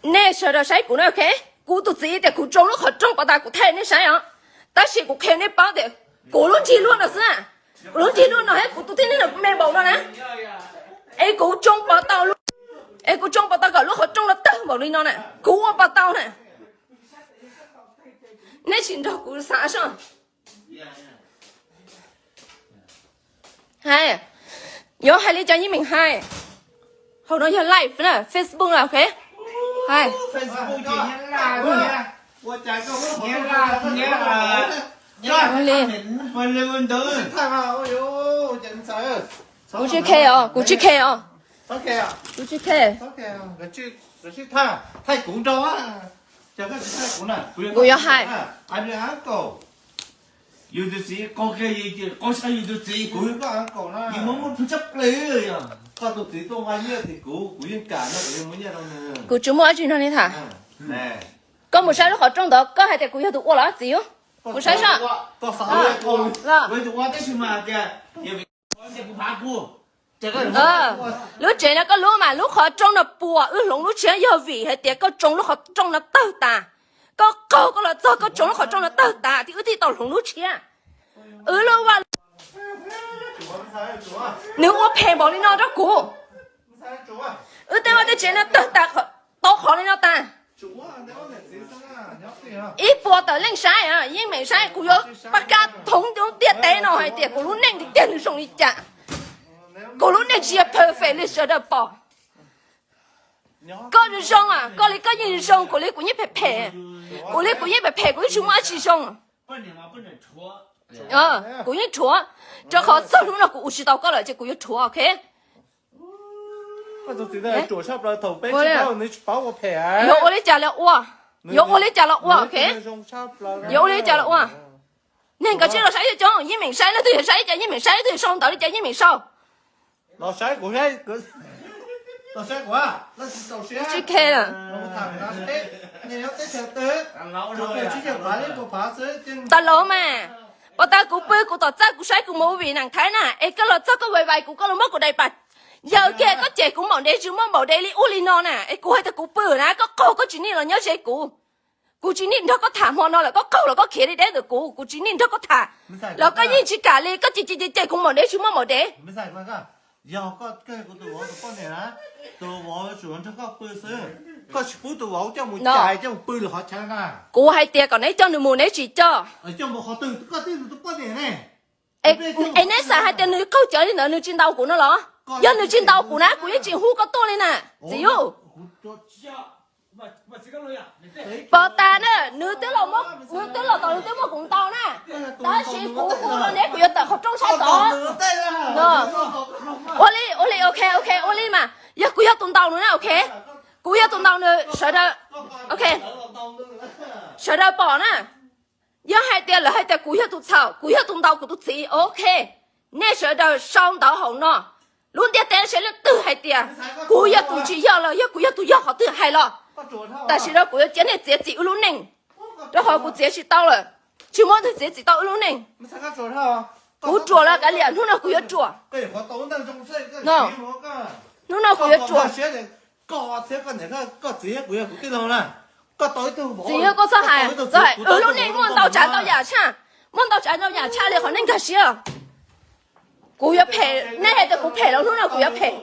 Nej sawv daws saib kuv na, ok. Kuv tus txiv tias kuv tsoo lub qhov rooj pov tas kuv thaij nej saib os. Tab sis kuv qhia nej paub tias kuv lub nrig luaj no xwb, kuv lub nrig luaj no thiab kuv tus tib neeg no me npaum no na. Es kuv tsoo pov tau, es kuv tsoo pov tau kom lub qhov rooj no tawg npaum li no na, kuv ua pov tau na. Nej tsis nrog kuv xav soj. Hais, yuav hais li cas yeej meem hais. Hauv no yog live na, Facebook na, ok. Hais. Kuv tsis khe os, kuv tsis khe os. Kuv tsis khe. Kuv yuav hais. Yus tus txiv, koj qhia yus, koj saib yus tus txiv, kuv, yus muaj muaj tshaj plaws. Koj tus txiv tuaj nqa nyiaj tim kuv, kuv yeej kam no, kuv yeej muab nyiaj rau nws. Kuv tsis muaj dab tsi nrog nej tham. Koj mus saib lub qhov rooj ntawd, koj hais tias kuv yog tus ua los txiv. Mus saib soj. Lub tsev no koj lub mas lub qhov rooj no puas wb hloov lub tshiab yog vim hais tias koj tsoo lub qhov rooj no tawg tas. Koj qaug koj los txog koj tsoo lub qhov rooj no tawg tas thiab wb thiaj tau hloov lub tshiab. Wb lub vaj, nws ua phem npaum li no rau kuv. Wb tej vaj tej tsev no tawg tas tau qhov li no tas. Ib puas tawm leej saib, yeej meem saib, kuv yuav pab kab thoov lub ntiaj teb no hais tias kuv lub neej tiag tiag nws zoo li cas. Kuv lub neej tsis yog perfect li sawv daws pom. Koj zoo, koj li koj yeej zoo, kuv li kuv yeej phem phem. Kuv li kuv yeej phem phem, kuv yeej tsis muaj dab tsi zoo. Kuv yeej rhuav, rau qhov txog hnub no kuv ua tsis tau koj lawm ces kuv yuav rhuav, ok. Yuav ua li cas los ua, yuav ua li cas los ua, ok. Yuav ua li cas los ua. Neeg nkawd tsis los saib coob, yeej meem saib, leej twg yog saib li cas yeej meem saib, leej twg yog sau ntawv li cas yeej meem sau. Tsis khe lawm. Tas los mas, pov tas kuv pw kuv tom txaj kuv saib kuv movie nees thaib na, es koj los txog koj vais vais kuv, koj los muab kuv dai pas. Yawg kiag koj cem kuv npaum ntev tsis muaj npaum ntev li ua li no na, es kuv hais tias kuv pw na, koj qaug koj tsis nim los nyob ze kuv. Kuv tsis nim nrog koj tham hmo no lawm, koj qaug los koj khiav li deb ntawm kuv, kuv tsis nim nrog koj tham. Los koj yeej tsis kam li, koj cem cem cem kuv npaum ntev tsis muaj npaum ntev. Kuv hais tias kom neb coj nws mus neb tsis coj. Es neb xav hais tias nws qaug cawv li ntawd nws tsis ntaus kuv no los? Yog nws tsis ntaus kuv na kuv yeej tsis hu koj tuaj li na, txiv yus. Pov tas na, nws twb los, nws twb los tom nws twb muab kuv ntaus na. Tab sis kuv hu los neb kuv yuav tawm qhov rooj saib tod. Ua li, ua li, ok, ok, ua li mas yog kuv yog tus ntaus nws na, ok. Kuv yog tus ntaus nws, sawv daws, ok, sawv daws pom na. Yog hais tias lawv hais tias kuv yog tus txhaum, kuv yog tus ntaus kuv tus txiv, ok. Nej sawv daws sau ntawv hauv no, lub ntiaj teb saib leej twg hais tias kuv yog tus tsis yog los yog kuv yog tus yog qhov twg hais los. Tam sim no kuv yuav cia nej txiav txim wb lub neej, rau qhov kuv txiav tsis tau lawm. Tsis muaj leej twg txiav txim tau wb lub neej. Kuv ruam los kav liam, hnub no kuv yuav ruam. Hnub no kuv yuav ruam. Txiv, koj txhob hais, txhob hais, wb lub neej muaj ntau tsav ntau yam tshaj, muaj ntau tsav ntau yam tshaj li qhov nej nkag siab. Kuv yuav phem, nej hais tias kuv phem los hnub no kuv yuav phem.